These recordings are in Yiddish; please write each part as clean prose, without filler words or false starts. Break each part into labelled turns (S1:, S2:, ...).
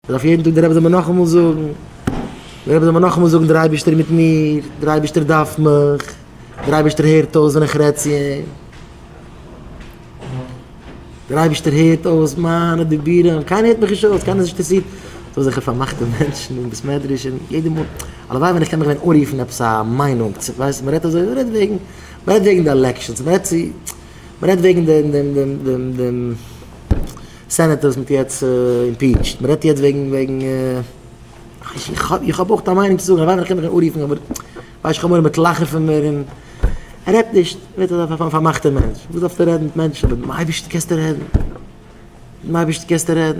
S1: דארף יעדן טאג דער רבי זאל מיר נאכאמאל זאגן, דער רבי זאל מיר נאכאמאל זאגן דער אייבערשטער איז מיט מיר, דער אייבערשטער דארף מיך, דער אייבערשטער הערט אויס ווען איך רעד צו אים, דער אייבערשטער הערט אויס מיינע דיבורים, קיינער הערט מיך נישט אויס, קיינער איז נישט אינטערעסירט, ס'דא אזעלכע פארמאכטע מענטשן אין בית מדרש און יעדע מאל, הלוואי ווען איך קען מיך ווען אנרופן עפעס א מיינונג, ווייסט מען רעדט אזוי, מען רעדט וועגן, מען רעדט וועגן די elections, מען רעדט צו, מען רעדט וועגן דעם דעם דעם דעם דעם. סענעטאר וואס מ'האט יעצט impeached, מ'רעדט יעצט וועגן וועגן איך האב אויך א מיינונג צו זאגן, הלוואי ווען איך קען מיך אנרופן אבער ווייסט איך האב מורא מ'וועט לאכן פון מיר און ער רעדט נישט, ער ווערט אזא פארמאכטער מענטש, וואס דארפסטו רעדן מיט מענטשן, אבער מיט'ן אייבערשטן קענסטו רעדן, מיט'ן אייבערשטן קענסטו רעדן.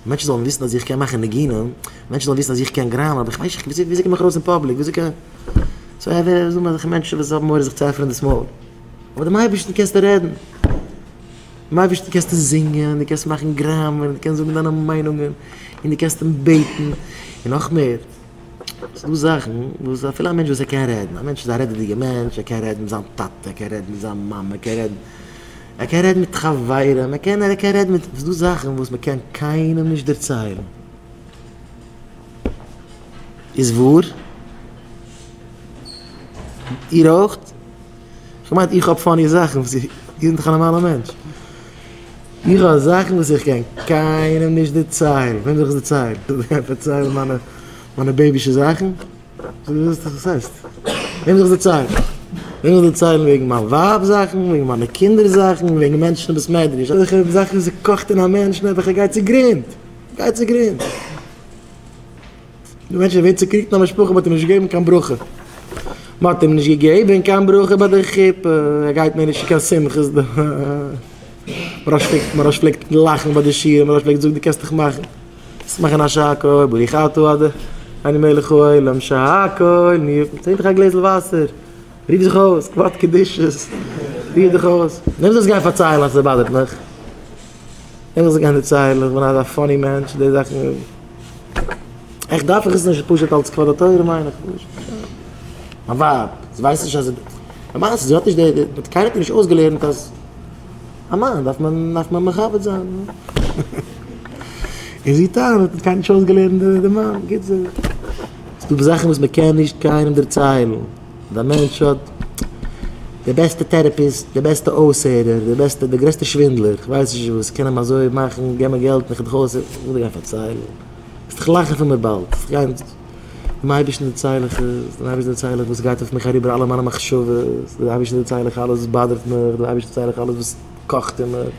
S1: מענטשן זאלן וויסן אז איך קען מאכן ניגונים, מענטשן זאלן וויסן אז איך קען גראמען, אבער איך ווייס נישט וויאזוי קום איך ארויס אין public, וויאזוי קען, סאו ער זאגן אזעלכע מענטשן וואס האבן מורא זיך צו עפענען דאס מויל. אבער דעם אייבערשטן קענסטו רעדן, דעם אייבערשטן קענסטו זינגען, דו קענסט מאכן גראמען, דו קענסט זאגן דיינע מיינונגען, און דו קענסט אים בעטן, און נאך מער, ס'איז דא זאכן וואס אפילו א מענטש וואס ער קען רעדן, א מענטש איז א רעדעדיגער מענטש, ער קען רעדן מיט זיין טאטע, ער קען רעדן מיט זיין מאמע, ער קען רעדן, ער קען רעדן מיט חברים, ער קען, ער קען רעדן מיט, ס'איז דא זאכן וואס מען קען קיינעם נישט דערציילן. איז וואר? איר אויך? כ'מיין איך האב funny זאכן וואס איך, איר זענט דאך א נארמאלער מענטש. איך האב זאכן וואס איך קען קיינעם נישט דערציילן. וועם זאל איך עס דערציילן? זאל איך גיין פארציילן מיינע מיינע בעיבישע זאכן? וואס הייסט? וועם זאל איך דערציילן? וועם זאל איך דערציילן וועגן מיין ווייב זאכן, וועגן מיינע קינדער זאכן, וועגן מענטשן אין בית מדרש? אזעלכע זאכן וואס קאכט אין א מענטש נעבעך ער גייט צוגרונד. גייט צוגרונד. די מענטש ווערט צוקריגט אין א משפחה, מ'האט אים נישט געגעבן קיין ברכה, מ'האט אים נישט געגעבן קיין ברכה ביי די חופה, ער גייט מער נישט צו קיין שמחות, מוהרא"ש פלעגט לאכן ביי די שיעור, מוהרא"ש פלעגט זאגן דו קענסט דיך מאכן, קענסט מאכן א שהכל, ברוך אתה ה' מלך העולם שהכל נהיה, טרינק דיך א גלעזל וואסער, רוף זיך אויס, כבוד קדושת, רוף דיך אויס, וועם זאלסטו גיין פארציילן אז ס'באדערט מיך? וועם זאלסטו גיין דערציילן איך בין אזא funny מענטש, די זאכן. עכט דארף איך עס נישט, פשוט אלס כבוד התורה מיין איך נישט. מיין ווייב, זי ווייסט נישט אז, למעשה זי האט נישט די, קיינער האט איר נישט אויסגעלערנט אז א מאן דארף מען דארף מען מכבד זיין. און זי טענה'ט האט קיינער נישט אויסגעלערנט די מאן, גוט זי. ס'דא זאכן וואס מ'קען נישט קיינעם דערציילן. די מענטש האט די בעסטע therapist, די בעסטע אויסהערער, די בעסטע, די גרעסטע שווינדלער, איך ווייס נישט וואס, קען אים אזוי מאכן, געב מיר געלט און איך וועל דיך אויסהערן, איך וועל דיר גיין פארציילן, וועסט דיך לאכן פון מיר באלד, וועסט גיין, דעם אייבערשטן דערצייל איך עס, דעם אייבערשטן דערצייל איך וואס גייט אויף מיך אריבער אלע מיינע מחשבות, דעם אייבערשטן דערצייל איך אלעס וואס באדערט מיך, דעם אייבערשטן דערצייל איך אלעס וואס קאכט אין מיר,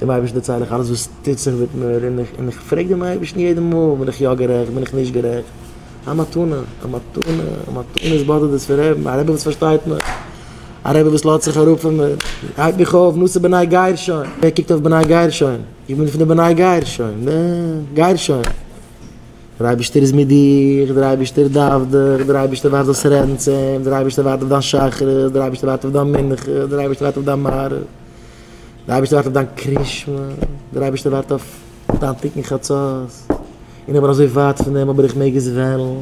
S1: דעם אייבערשטן דערצייל איך אלעס וואס טוט זיך מיט מיר, און איך, און איך פרעג דעם אייבערשטן יעדע מאל, בין איך יא גערעכט, בין איך נישט גערעכט. א מתנה, א מתנה, א מתנה איז באדערט דאס פון רעבן, א רבי וואס פארשטייט מיך, א רבי וואס לאזט זיך אראפ פון מיר, הייבט מיך אויף, נשא בני גרשון, ווער קוקט אויף בני גרשון? איך בין פון די בני גרשון, גרשון, דער אייבערשטער איז מיט דיך, דער אייבערשטער דארף דיך, דער אייבערשטער ווארט זאלסט רעדן צו אים, דער אייבערשטער ווארט אויף דיין שחרית, דער אייבערשטער ווארט אויף דיין מנחה, דער אייבערשטער ווארט אויף דיין מעריב, דער אייבערשטער ווארט אויף דיין קרישמע, דער אייבערשטער ווארט אויף דיין תיקון חצות. און איך בין אזוי ווייט פון דעם אבער איך מעג עס וועלן.